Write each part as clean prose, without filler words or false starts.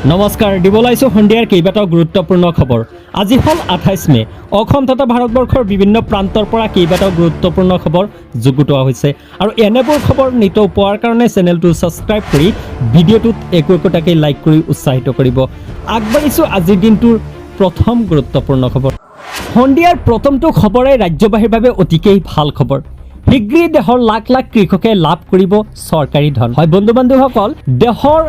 নমস্কাৰ, দিব ওলাইছোঁ সন্ধিয়াৰ কেইবাটাও গুৰুত্বপূৰ্ণ খবৰ। আজি হ'ল 28 মে'। অসম তথা ভাৰতবৰ্ষৰ বিভিন্ন প্ৰান্তৰ পৰা কেইবাটাও গুৰুত্বপূৰ্ণ খবৰ যুগুতোৱা হৈছে আৰু এনেবোৰ খবৰ নিতৌ পোৱাৰ কাৰণে চেনেলটো ছাবস্ক্ৰাইব কৰি ভিডিঅ'টোত একো একোটাকৈ লাইক কৰি উৎসাহিত কৰিব। আগবাঢ়িছোঁ আজিৰ দিনটোৰ প্ৰথম গুৰুত্বপূৰ্ণ খবৰ। সন্ধিয়াৰ প্ৰথমটো খবৰে ৰাজ্যবাসীৰ বাবে অতিকেই ভাল খবৰ। শীঘ্ৰেই দেশৰ লাখ লাখ কৃষকে লাভ কৰিব চৰকাৰী ধন। হয় বন্ধু বান্ধৱীসকল, দেশৰ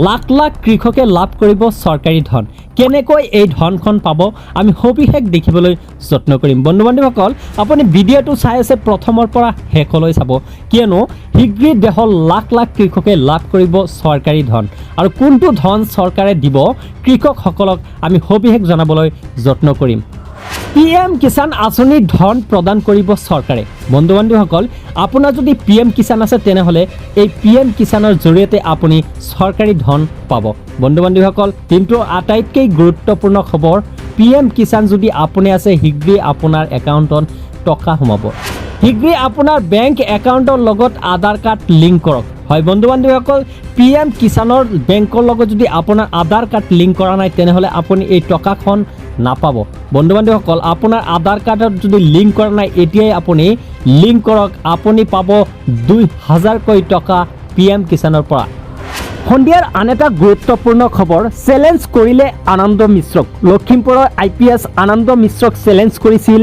লাখ লাখ কৃষকে লাভ কৰিব চৰকাৰী ধন। কেনেকৈ এই ধনখন পাব, আমি সবিশেষ দেখিবলৈ যত্ন কৰিম। বন্ধু বান্ধৱীসকল, আপুনি ভিডিঅ'টো চাই আছে, প্ৰথমৰ পৰা শেষলৈ চাব, কিয়নো শীঘ্ৰেই দেশৰ লাখ লাখ কৃষকে লাভ কৰিব চৰকাৰী ধন আৰু কোনটো ধন চৰকাৰে দিব কৃষকসকলক, আমি সবিশেষ জনাবলৈ যত্ন কৰিম। পিএম কিষাণ আঁচনিৰ ধন প্ৰদান কৰিব চৰকাৰে। বন্ধু বান্ধৱীসকল, আপোনাৰ যদি পিএম কিষাণ আছে, তেনেহ'লে এই পিএম কিষাণৰ জৰিয়তে আপুনি চৰকাৰী ধন পাব। বন্ধু বান্ধৱীসকল, কিন্তু আটাইতকৈ গুৰুত্বপূৰ্ণ খবৰ, পিএম কিষাণ যদি আপুনি আছে, শীঘ্ৰেই আপোনাৰ একাউণ্টত টকা সোমাব। শীঘ্ৰেই আপোনাৰ বেংক একাউণ্টৰ লগত আধাৰ কাৰ্ড লিংক কৰক। হয় বন্ধু বান্ধৱীসকল, পিএম কিষাণৰ বেংকৰ লগত যদি আপোনাৰ আধাৰ কাৰ্ড লিংক কৰা নাই, তেনেহ'লে আপুনি এই টকাখন নাপাব। বন্ধু বান্ধৱীসকল, আপোনাৰ আধাৰ কাৰ্ডত যদি লিংক কৰা নাই, এতিয়াই আপুনি লিংক কৰক। আপুনি পাব 2000কৈ টকা পিএম কিষাণৰ পৰা। সন্ধিয়াৰ আন এটা গুৰুত্বপূৰ্ণ খবৰ, চেলেঞ্জ কৰিলে আনন্দ মিশ্ৰক। লখিমপুৰৰ আইপিএছ আনন্দ মিশ্ৰক চেলেঞ্জ কৰিছিল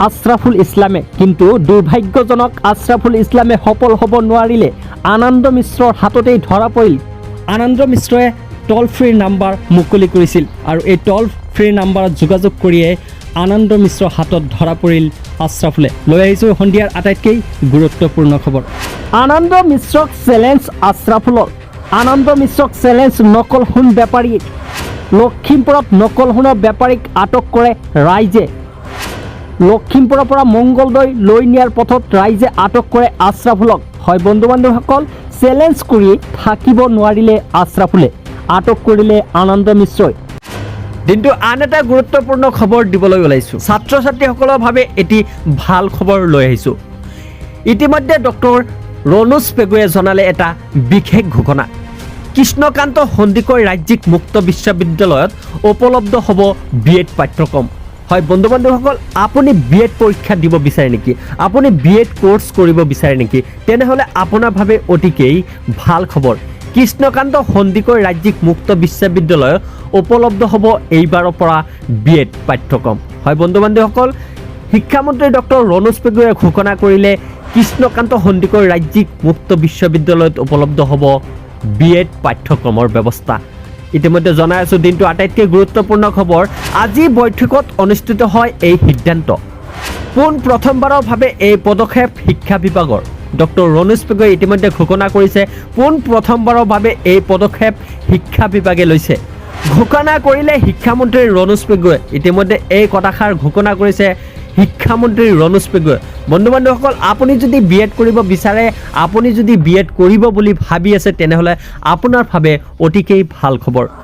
আশ্ৰাফুল ইছলামে। কিন্তু দুৰ্ভাগ্যজনক, আশ্ৰাফুল ইছলামে সফল হ'ব নোৱাৰিলে। আনন্দ মিশ্ৰৰ হাততেই ধৰা পৰিল। আনন্দ মিশ্ৰই টল ফ্ৰী নাম্বাৰ মুকলি কৰিছিল আৰু এই টল ফ্ৰী নাম্বাৰত যোগাযোগ কৰিয়ে আনন্দ মিশ্ৰৰ হাতত ধৰা পৰিল আশ্ৰাফুলে। লৈ আহিছোঁ সন্ধিয়াৰ আটাইতকৈ গুৰুত্বপূৰ্ণ খবৰ। আনন্দ মিশ্ৰক চেলেঞ্জ আশ্ৰাফুলৰ। আনন্দ মিশ্ৰক চেলেঞ্জ নকল সোণ বেপাৰী। লখিমপুৰত নকল সোণৰ বেপাৰীক আটক কৰে ৰাইজে। লখিমপুৰৰ পৰা মংগলদৈ লৈ নিয়াৰ পথত ৰাইজে আটক কৰে আশ্ৰাফুলক। হয় বন্ধু বান্ধৱীসকল, চেলেঞ্জ কৰি থাকিব নোৱাৰিলে আশ্ৰাফুলে, আটক কৰিলে আনন্দ মিশ্ৰই। দিনটো আন এটা গুৰুত্বপূৰ্ণ খবৰ দিবলৈ ওলাইছোঁ। ছাত্ৰ ছাত্ৰীসকলৰ বাবে এটি ভাল খবৰ লৈ আহিছোঁ। ইতিমধ্যে ডক্টৰ ৰণোজ পেগুৱে জনালে এটা বিশেষ ঘোষণা। কৃষ্ণকান্ত সন্দিকৈ ৰাজ্যিক মুক্ত বিশ্ববিদ্যালয়ত উপলব্ধ হ'ব বি এড পাঠ্যক্ৰম। হয় বন্ধু বান্ধৱীসকল, আপুনি বি এড পৰীক্ষা দিব বিচাৰে নেকি? আপুনি বি এড কোৰ্চ কৰিব বিচাৰে নেকি? তেনেহ'লে আপোনাৰ বাবে অতিকেই ভাল খবৰ। কৃষ্ণকান্ত সন্দিকৈ ৰাজ্যিক মুক্ত বিশ্ববিদ্যালয়ত উপলব্ধ হ'ব এইবাৰৰ পৰা বি এড পাঠ্যক্ৰম। হয় বন্ধু বান্ধৱীসকল, শিক্ষামন্ত্ৰী ডক্টৰ ৰণোজ পেগুৱে ঘোষণা কৰিলে, কৃষ্ণকান্ত সন্দিকৈ ৰাজ্যিক মুক্ত বিশ্ববিদ্যালয়ত উপলব্ধ হ'ব বি এড পাঠ্যক্ৰমৰ ব্যৱস্থা। ইতিমধ্যে জনাই আছোঁ দিনটো আটাইতকৈ গুৰুত্বপূৰ্ণ খবৰ। আজি বৈঠকত অনুষ্ঠিত হয় এই সিদ্ধান্ত। পোন প্ৰথমবাৰৰ বাবে এই পদক্ষেপ শিক্ষা বিভাগৰ। ডক্টৰ ৰণোজ পেগুৱে ইতিমধ্যে ঘোষণা কৰিছে, পোন প্ৰথমবাৰৰ বাবে এই পদক্ষেপ শিক্ষা বিভাগে লৈছে। ঘোষণা কৰিলে শিক্ষামন্ত্ৰী ৰণোজ পেগুৱে। ইতিমধ্যে এই কথাষাৰ ঘোষণা কৰিছে শিক্ষামন্ত্ৰী ৰণোজ পেগুৱে। বন্ধু বান্ধৱীসকল, আপুনি যদি বি এড কৰিব বিচাৰে, আপুনি যদি বি এড কৰিব বুলি ভাবি আছে, তেনেহ'লে আপোনাৰ বাবে অতিকেই ভাল খবৰ।